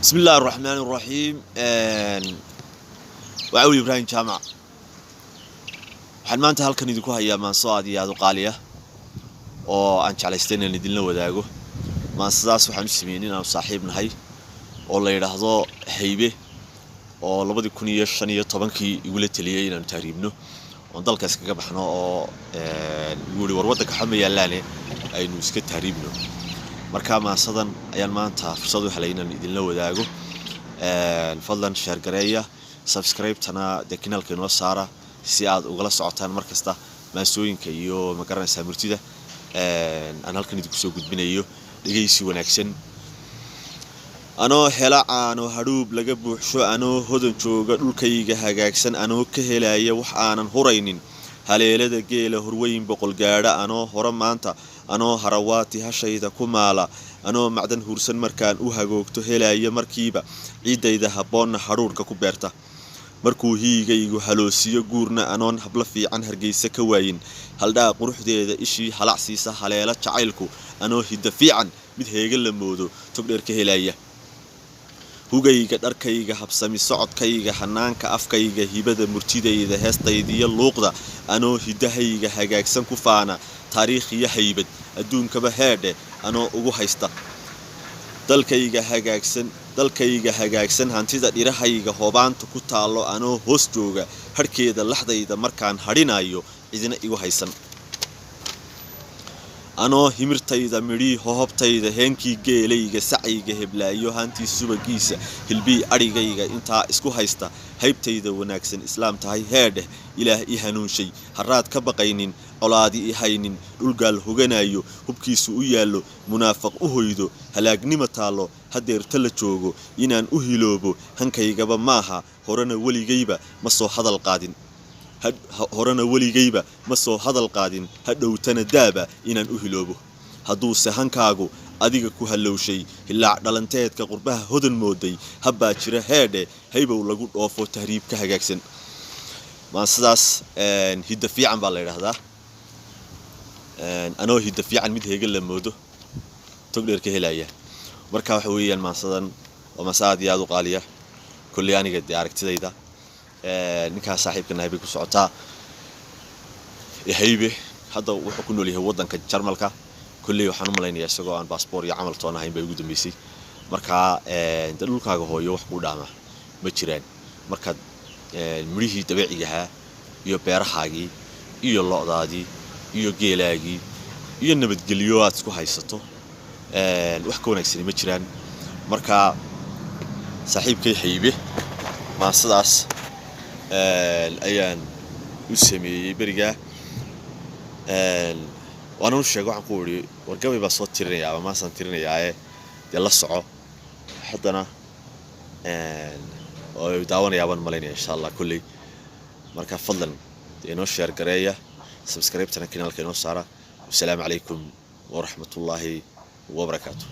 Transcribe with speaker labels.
Speaker 1: Bismi illahi araxmaan iraxiim. Waa Cawil Ibraahim Jaamac. Waxaan maanta halkan idinku hayaa maanso aad iyo aad u qaaliya oo aan jeclaystay inaan idinla wadaago. Maansadaas waxaan u sameeyey inaanu saaxiib nahay oo la yidhaahdo Haybe, oo 2015-kii igula teliyey inaanu tahriibno oon dalka iskaga baxno, oo igu yihi war waddanka xama yaallaane aynu iska tahriibno. Marka maansadan ayaan maanta fursad u helay inaan idinla wadaago. Fadlan share gareeya, subscribe-tana dee kanaalka inoo saara si aad ugala socotaan mar kasta maansooyinka iyo magaranaysaa murtida aan halkan idinku soo gudbinayo. Dhegaysi wanaagsan. Anoo hela caano hadhuub laga buuxsho, anoo hodan jooga dhulkayga hagaagsan, anoo ka helaya wax aanan huraynin haleelada geela horweyn boqol gaadha, anoo hore maanta, anoo harawaati hashayda ku maala, anoo macdan huursan markaan u hagoogto helaya markiiba, ciiddayda habboonna hadhuurhka ku beerta, markuu hiigaygu haloosiyo guurna, anoon hablo fiican Hargeysa ka waayin, haldhaa quruxdeeda ishii halac siisa haleelo jacaylku, anoo hidda fiican mid heega la moodo togdheer ka helaya, hugayga dharkayga habsami socodkayga hanaanka afkayga hibada murtidayda heestaydiyo luuqda, anoo hiddahayga hagaagsan ku faana taariikh iyo haybad adduunkaba heedhe, anoo ugu haysta dalkayga hagaagsan, dalkayga hagaagsan hantida dhirahayga hoobaanta ku taallo, anoo hoos jooga hadhkeeda laxdayda markaan hadhinayo cidina igu haysan, anoo himirtayda midhii hohobtayda heenkii geelayga sacayga heblaayo hantii subagiisa hilbii adhigayga intaa isku haysta, haybtayda wanaagsan islaam tahay heedheh, Ilaah i hanuunshay haraad ka baqaynin, colaadi i haynin, dhulgaal hoganayo hubkiisu u yaallo, munaafaq u hoydo halaagnima taallo, hadeerta la joogo inaan u hiloobo hankaygaba maaha, horena weligayba ma soo hadal qaadin, horena weligayba ma soo hadal qaadin, hadhowtana daaba inaan u hiloobo. Hadduuse hankaagu adiga ku hallowshay hilaac dhalanteedka qurbaha hodan mooday, habbaa jira heedhe haybow lagu dhoofo tahriib ka hagaagsan. Maansadaas hidda fiican baa la yidhaahdaa. Anoo hidda fiican mid heega la moodo togdheer ka helaya. Marka waxa weeyaan maansadan waa maanse aad iyo aad u qaaliya. Kolley aniga dee aragtidayda ninkaas saaxiibka nahay bay ku socotaa. Haybe hadda wuxuu ku nool yahay waddanka Jarmalka. Kolley waxaan u malaynayaa isagoo aan baasboor iyo camal toon ahayn bay ugu dambeysay. Markaa dee dhulkaaga hooyo wax kuu dhaama ma jiraan, markaad midhihii dabeecigahaa iyo beerahaagii iyo lo'daadii iyo geelaagii iyo nabadgelyo aad isku haysato, wax ka wanaagsani ma jiraan. Marka saaxiibkay Haybe maansadaas ayaan u sameeyey berigaa, waana u sheegay. Waxaan ku idhi wargabay baa soo tirinaya ama maasaan tirinayaae dee la soco. Haddana oo daawanayaa baan malaynaya insha Allah kolley. Marka fadlan inoo share gareeya, subscribe-tana kanaalka inoo saara. Wasalaamu calaykum waraxmatullaahi wabarakaatu.